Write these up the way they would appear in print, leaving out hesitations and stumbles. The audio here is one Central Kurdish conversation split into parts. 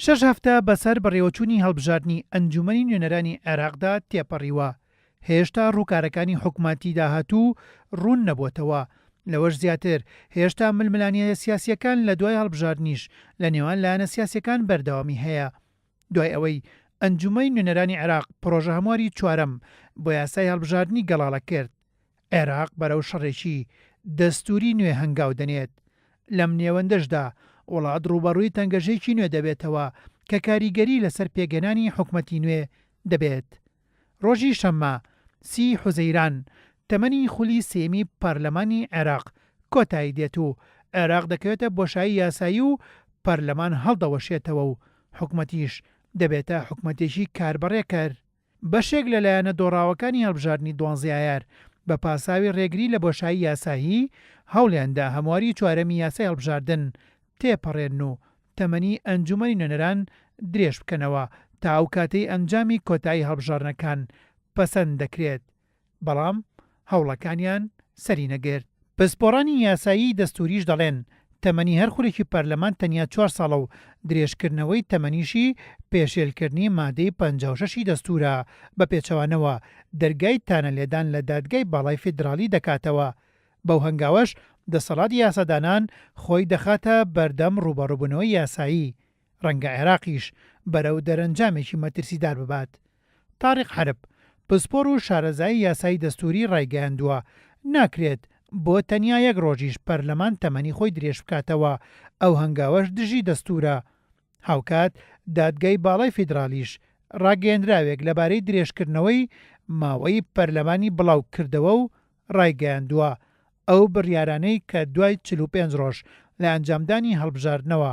شەش هەفتە بەسەر بەڕێوەچوونی هەڵبژاردنی ئەنجوومەنی نوێنەرانی عێراقدا تێپەڕیوە، هێشتا ڕووکارەکانی حکومەتی داهاتوو ڕوون نەبووەتەوە، لەوەش زیاتر هێشتا ململانێ سیاسییەکان لە دوای هەڵبژاردنیش لە نێوان لایەنە سیاسییەکان بەردەوامی هەیە. دوای ئەوەی ئەنجوومەی نوێنەرانی عێراق پڕۆژە هەمواری چوارەم بۆ یاسای هەڵبژاردنی گەڵاڵە کرد، عێراق بەرەو شەڕێکی دەستووری نوێ هەنگاو دەنێت. لەم نێوەندەشدا وڵات ڕووبەڕووی تەنگەژەیەکی نوێ دەبێتەوە کە کاریگەری لەسەر پێکهێنانی حکومەتی نوێ دەبێت. ڕۆژی شەممە سی حوزەیران تەمەنی خولی سێیەمی پەرلەمانی عێراق کۆتایی دێت و عێراق دەکەوێتە بۆشایی یاسایی و پەرلەمان هەڵدەوەشێتەوە و حکومەتیش دەبێتە حکومەتێکی کاربەڕێکەر. بەشێک لە لایەنە دۆڕاوەکانی هەڵبژاردنی دوانزەی ئایار بە پاساوی ڕێگری لە بۆشایی یاسایی هەوڵیاندا هەمواری چوارەمی یاسای هەڵبژاردن تێپەڕێنن و تەمەنی ئەنجومەنی نوێنەران درێژ بکەنەوە تا ئەو کاتەی ئەنجامی کۆتایی هەڵبژاردنەکان پەسەند دەکرێت، بەڵام هەوڵەکانیان سەری نەگرت. پسپۆڕانی یاسایی دەستووریش دەڵێن، تەمەنی هەر خولێکی پەرلەمان تەنیا چوار ساڵە و درێژکردنەوەی تەمەنیشی پێشێلکردنی مادەی 56 ی دەستوورە، بە پێچەوانەوە دەرگای تانەلێدان لە دادگای باڵای فیدراڵی دەکاتەوە، بەو هەنگاوەش دەسەڵاتی یاسادانان خۆی دەخاتە بەردەم ڕووبەڕووبوونەوەی یاسایی، ڕەنگە عێراقیش بەرەو دەرەنجامێکی مەترسیدار ببات. تاریق حەرب، پسپۆڕ و شارەزای یاسای دەستووری ڕایگەیاندووە، ناکرێت بۆ تەنیا یەک ڕۆژیش پەرلەمان تەمەنی خۆی درێژبکاتەوە، ئەو هەنگاوەش دژی دەستوورە. هاوکات دادگای باڵای فیدراڵیش ڕاگەیەندراوێک لەبارەی درێژکردنەوەی ماوەی پەرلەمانی بڵاوکردەوە و ڕایگەیاندووە، ئەو بڕیارانەی کە دوای 45 ڕۆژ لە ئەنجامدانی هەڵبژاردنەوە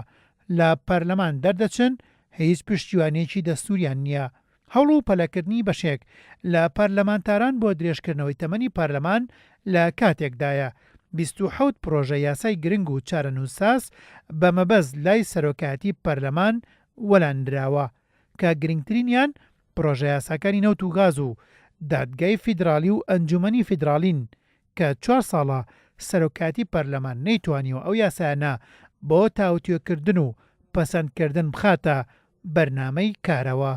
لە پەرلەمان دەردەچن، هیچ پشتیوانییەکی دەستووریان نییە. هەوڵ و پەلەکردنی بەشێک لە پەرلەمانتاران بۆ درێژکردنەوەی تەمەنی پەرلەمان لە کاتێکدایە، 27 پڕۆژە یاسای گرنگ و چارەنووسساز بە مەبەست لای سەرۆکایەتی پەرلەمان وەلانراوە، کە گرنگترینیان پڕۆژەیاساکانی نەوت و گاز و دادگای فیدراڵی و ئەنجومەنی فیدراڵین کە چوار ساڵە سەرۆکایەتی پەرلەمان نەیتوانیوە ئەو یاسایانە بۆ تاوتوێکردن و پەسەندکردن بخاتە بەرنامەی کارەوە.